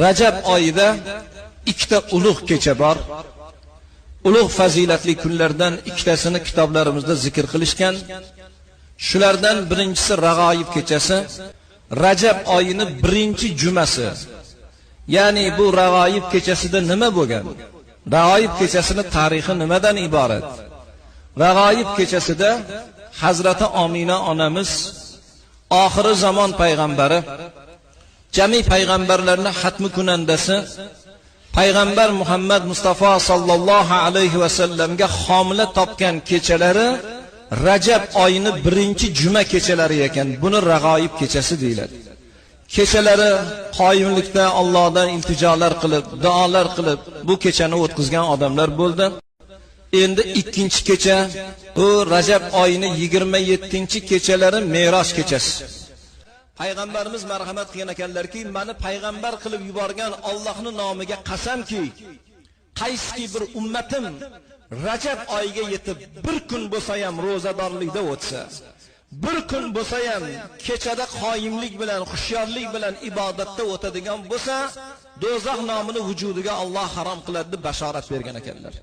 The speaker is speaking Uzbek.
Rajab oyida ikkita ulug' kecha bor. Ulug' fazilatli kunlardan ikkitasini kitoblarimizda zikr qilishgan. Shulardan birinchisi Rag'oyib kechasi, Rajab oyini birinchi jumasi. Ya'ni bu Rag'oyib kechasida nima bo'lgan? Rag'oyib kechasini tarixi nimadan iborat? Rag'oyib kechasida Hazrati Omina onamiz oxiri zamon payg'ambari, jami payg'ambarlarning xatmi kunandasi payg'ambar Muhammad Mustafa sallallohu alayhi va sallamga homila topgan kechalari Rajab oyini birinchi juma kechalari ekan. Buni Rag'oyib kechasi deyiladi. Kechalari qoyimlikda Allohdan iltijolar qilib, duolar qilib bu kechani o'tkazgan odamlar bo'ldi. Endi ikkinchi kecha bu Rajab oyini 27-kechalari Me'roj kechasi. Payg'ambarimiz marhamat qilgan ekanlarki, meni payg'ambar qilib yuborgan Allohning nomiga qasamki, qaysiki bir ummatim Rajab oyiga yetib bir kun bo'lsa ham ro'zadorlikda o'tsa, bir kun bo'lsa ham kechada qoyimlik bilan, hushyorlik bilan ibodatda o'tadigan bo'lsa, do'zax nomini vujudiga Alloh harom qiladi deb bashorat bergan ekanlar.